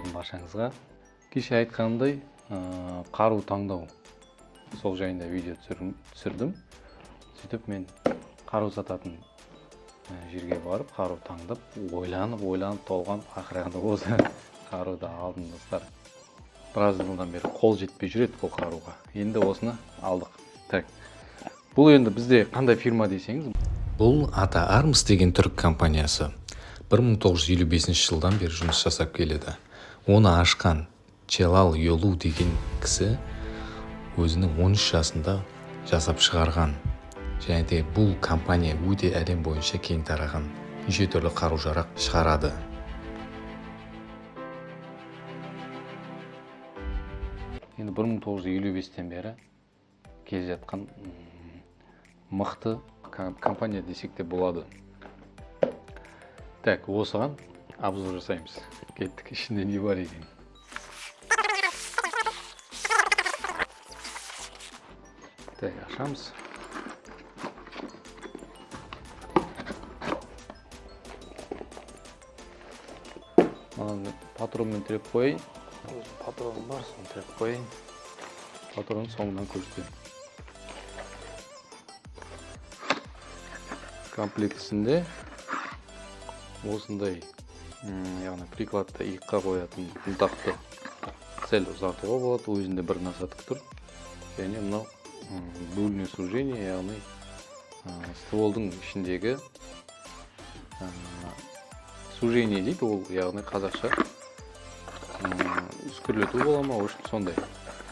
Ассалаумағалейкум баршаңызға. Кеше айтқанымдай, қару таңдау сол жайында видео түсірдім. Сөйтіп мен қару сататын жерге барып, қару таңдап, ойланып, ойланып, толғанып, ақырында осы қаруды алдым, достар. Біраз жылдан бері қол жетпей жүреді бұл қаруға. Енді осыны алдық. Так. Бұл енді бізде қандай фирма десеңіз, бұл Ата Армс деген түрік компаниясы 1955 жылдан бері жұмыс жасап келеді. Оны ашқан Челал Йолу деген кісі өзінің 13 жасында жасап шығарған. Және де бұл компания өте әлем бойынша кең тараған, неше түрлі қару-жарақ шығарады. Енді 1955-тен бері келе жатқан мықты компания десек те болады. Так, осыған обзор жасаймыз. Кеттік, ішінде не бар екен. Так, ашамыз. Мынаны патронмен тіреп қояйын. Өзім патроным бар, соны тіреп қояйын. Патронын соңынан көрсетемін. Комплектісінде осындай, яғни прикладты иыққа қоятын ұнтақты сәл ұзартуға болады, өзінде бір насадка тұр. Және мынау, дульное сужение, яғни, стволдың ішіндегі, сужение дейді ол, яғни қазақша, үскірлету бола ма, в общем, сондай.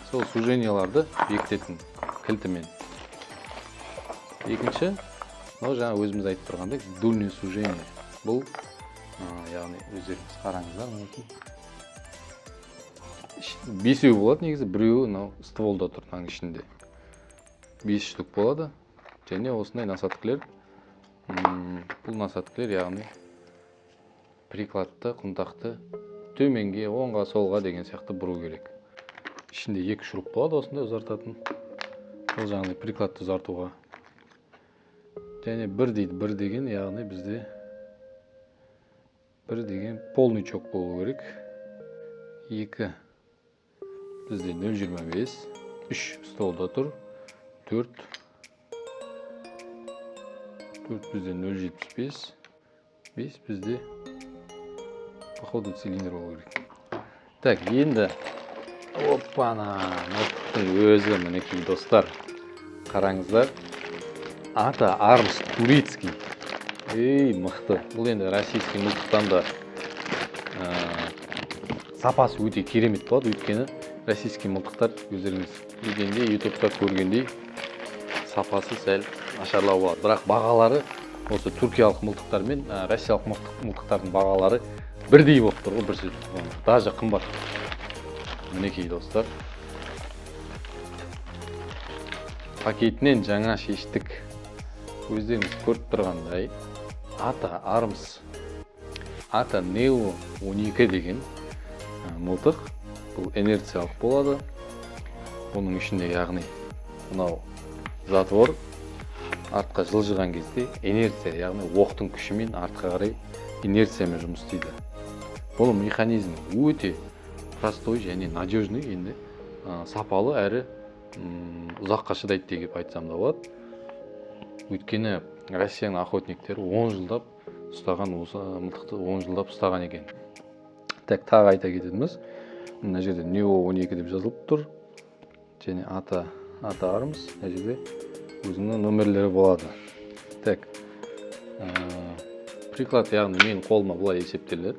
Сол суженияларды бекітетін кілтімен. Екінші, мынау жаңа өзіміз айтып тұрғандай дульное сужение. Бұл, яғни өздеріңіз қараңыздар, мінекей. Бесеу болады негізі, біреуі мынау стволда тұр, мынаның ішінде. 5 штук болады. Және осындай насадкілер. Бұл насадкілер, яғни прикладты, құнтақты төменге, оңға, солға деген сияқты бұру керек. Ішінде 2 шуруп болады осындай ұзартатын. Ол жаңағыдай прикладты ұзартуға. Және бір дейді, бір деген, яғни бізде бір деген полный чок болу керек. 2 бізде нөл жиырма бес, 3 столда тұр, 4 бізде нөл жетпіс бес, 5 бізде походу цилиндр болу керек. Так, енді оппана, мылтықтың өзі мінекей, достар. Қараңыздар. Ата Армс турецкий. Ей, мықты. Бұл енді российский мылтықтан да, сапасы өте керемет болады, өйткені российский мылтықтар өздеріңіз білгендей, ютубта көргендей сапасы сәл нашарлау болады. Бірақ бағалары осы түркиялық мылтықтар мен, россиялық мылтықтардың бағалары бірдей болып тұр ғой, бір сөзбен айтқанда. Даже қымбат. Мінекей, достар. Пакетінен жаңа шештік. Өздеріңіз көріп тұрғандай, Ата Армс, Ата Нео 12 деген, мылтық. Бұл инерциялық болады. Бұның ішінде, яғни мынау затвор артқа жылжыған кезде инерция, яғни оқтың күшімен артқа қарай инерциямен жұмыс істейді. Бұл механизм өте простой және надежный, енді, сапалы әрі, ұзаққа шыдайды деп айтсам да болады. Өйткені Россияның охотниктері 10 жылдап ұстаған, осы мылтықты 10 жылдап ұстаған екен. Так, тағы айта кететініміз, мына жерде Нео 12 деп жазылып тұр. Және Ата Армс, мына жерде өзінің номерлері болады. Так, приклад, яғни менің қолыма былай есептеледі.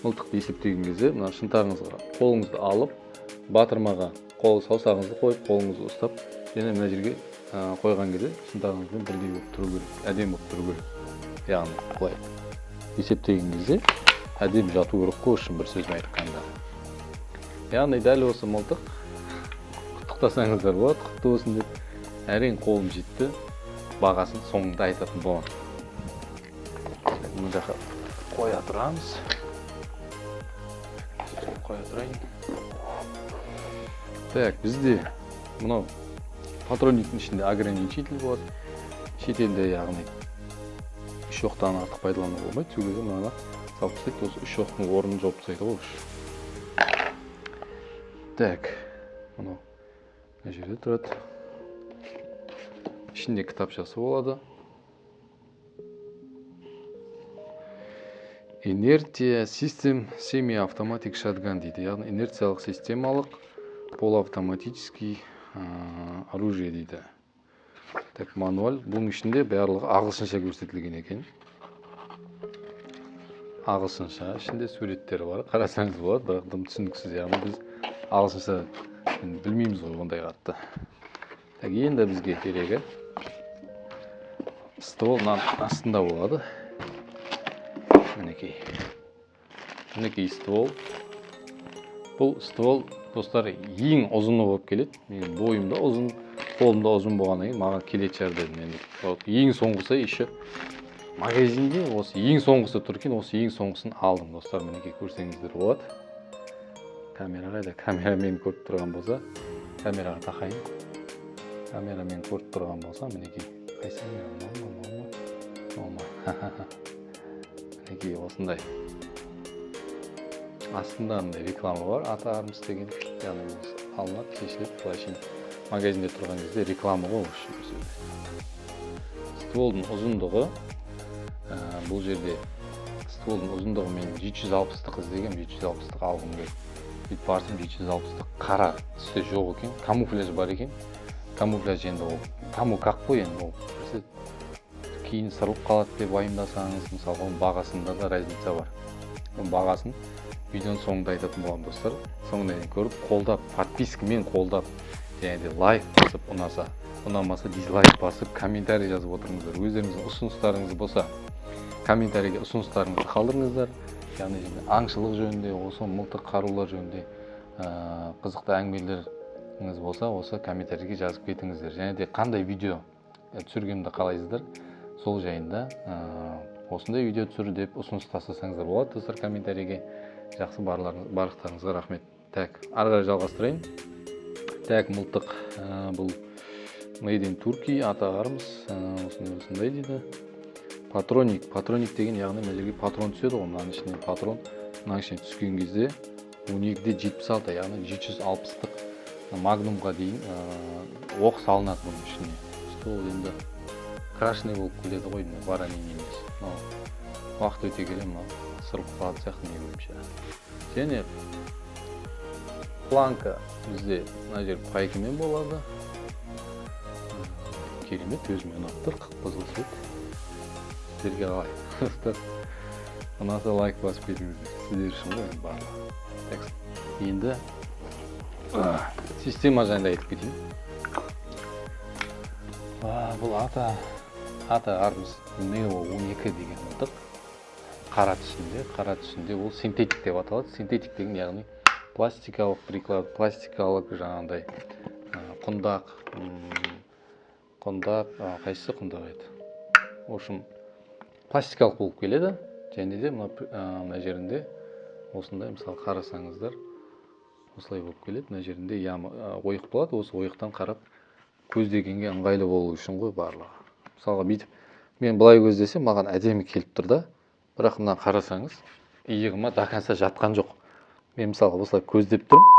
Мылтықты есептеген кезде мына шынтағыңызға қолыңызды алып, батырмаға қол саусағыңызды қойып, қолыңызды ұстап, және мына жерге, қойған кезде шынтағыңызбен бірдей болып тұру керек, әдемі болып тұру керек. Яғни былай есептеген кезде әдемі жату керек қой, үшін бір сөзбен айтқанда. Яғни дәл осы мылтық құттықтасаңыздар болады, құтты болсын деп. Әрең қолым жетті, бағасын соңында айтатын боламын. Мына жаққа қоя тұрамыз. Қоя тұрайын. Так, бізде мынау патронниктің ішінде ограничитель болады. Шетелде, яғни үш оқтан артық пайдалануға болмайды. Сол кезде мынаны салып тастайды, осы үш оқтың орнын жауып тастайды ғой. Так, мынау мына жерде тұрады. Ішінде кітапшасы болады. Инертия System Semi-Automatic Shotgun дейді. Яғни инерциялық системалық полуавтоматический оружие дейді. Так, мануаль. Бұның ішінде барлығы ағылшынша көрсетілген екен. Ағылшынша, ішінде суреттері бар. Қарасаңыз болады, бірақ дым түсініксіз. Яғни біз ағылшынша енді білмейміз ғой ондай қатты. Так, енді бізге керегі ствол мынаның астында болады. Мінекей. Мінекей ствол. Бұл ствол, достар, ең ұзыны болып келеді. Менің бойым да ұзын, қолым да ұзын болғаннан кейін маған келетін шығар дедім енді. Вот, ең соңғысы еще магазинде осы ең соңғысы тұр екен, осы ең соңғысын алдым, достар. Мінекей, көрсеңіздер болады. Камера қайда? Камера мені көріп тұрған болса, камераға тақайын. Камера мені көріп тұрған болса, мінекей. Қайсы камера? Мынау ма, мынау ма? Мынау ма? Мінекей, осындай. Астында андай реклама бар, Ата Армс деген. Яғни осы алынады, шешіледі, былай шейін магазинде тұрған кезде реклама ғой осы жерде. Стволдың ұзындығы, бұл жерде стволдың ұзындығы мен 760-тық іздегенмін, 760-тық алғым келді. Сөйтіп барсам, 760-тық қара түсте жоқ екен, камуфляж бар екен. Камуфляж енді ол каму как қой енді, ол біресе кейін сырылып қалады деп уайымдасаңыз, мысалға, оның бағасында да разница бар. Оның бағасын видеоның соңында айтатын боламын, достар. Соңына дейін көріп, қолдап, подпискамен қолдап, және де лайк басып, ұнаса, ұнамаса дизлайк басып, комментарий жазып отырыңыздар. Өздеріңіздің ұсыныстарыңыз болса, комментарийге ұсыныстарыңызды қалдырыңыздар. Яғни аңшылық жөнінде, осы мылтық қарулар жөнінде қызықты әңгімелеріңіз болса, осы комментарийге жазып кетіңіздер. Және де қандай видео түсіргенімді қалайсыздар, сол жайында осындай видео түсір деп ұсыныс тастасаңыздар болады, достар, комментарийге. Жақсы, барлықтарыңызға рахмет. Так, ары қарай жалғастырайын. Так, мылтық, бұл Made in Turkey, Ата Армс, осындай осындай дейді. Патронник, патронник деген яғни мына жерге патрон түседі ғой, мынаның ішіне патрон, мынаның ішіне түскен кезде 12,76, яғни 760-тық магнумға дейін оқ салынады бұның ішіне. Ствол енді крашеный болып келеді ғой, мына воронение емес. Мынау уақыт өте келе мынау сырылып қалатын сияқты менің ойымша. Және планка бізде мына жер пайкамен болады. Керемет, өзіме ұнап тұр, қып-қызыл цвет. Сіздерге қалай, достар? Ұнаса, лайк басып кетіңіздер. Сіздер үшін ғой енді барлығы. Так, енді система жайында айтып кетейін. Бұл Ата Армс Neo 12 деген мылтық. Қара түсінде, қара түсінде, ол синтетик деп аталады. Синтетик деген яғни пластикалық приклад, пластикалық жаңағындай құндақ, құндақ, қайсысы құндақ еді? В общем, пластикалық болып келеді. Және де мына жерінде осындай, мысалы, қарасаңыздар, осылай болып келеді. Мына жерінде яма, ойық болады. Осы ойықтан қарап көздегенге ыңғайлы болу үшін ғой барлығы. Мысалға, бүйтіп мен былай көздесем, маған әдемі келіп тұр да, бірақ мына қарасаңыз, иығыма до конца жатқан жоқ. Мен, мысалға, осылай көздеп тұрмын.